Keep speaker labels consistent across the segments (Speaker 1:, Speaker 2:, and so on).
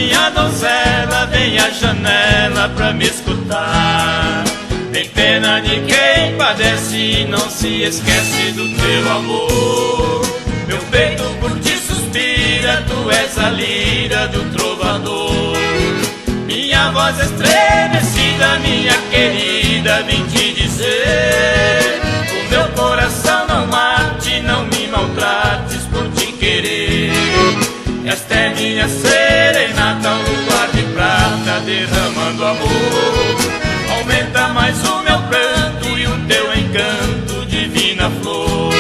Speaker 1: minha donzela, vem à janela pra me escutar. Tem pena de quem padece e não se esquece do teu amor. Meu peito por ti suspira, tu és a lira do trovador. Minha voz estremecida, minha querida, vim te dizer: O meu coração não mate, não me maltrates por te querer. Esta é minha serenata, o luar de prata derramando amor. Aumenta mais o meu pranto e o teu encanto, divina flor.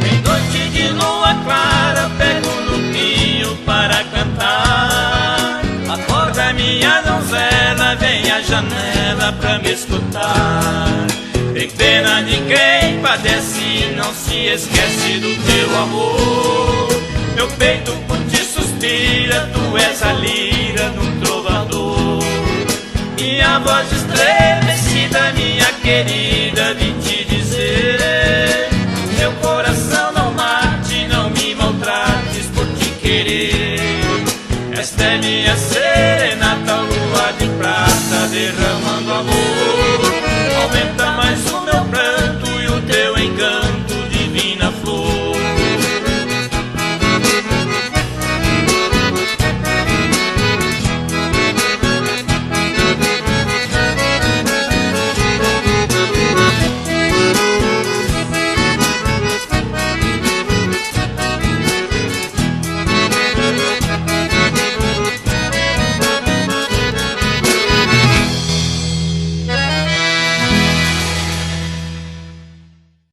Speaker 1: Em noite de lua clara, pego no pinho para cantar. Acorda minha donzela, vem à janela pra me escutar. Tem pena de quem padece e não se esquece do teu amor. Meu peito por ti suspira, tu és a lira de um trovador. Minha voz estremecida, minha querida, vim te dizer: Meu coração não mate, não me maltrates por te querer. Esta é minha serenata, lua de prata derramando.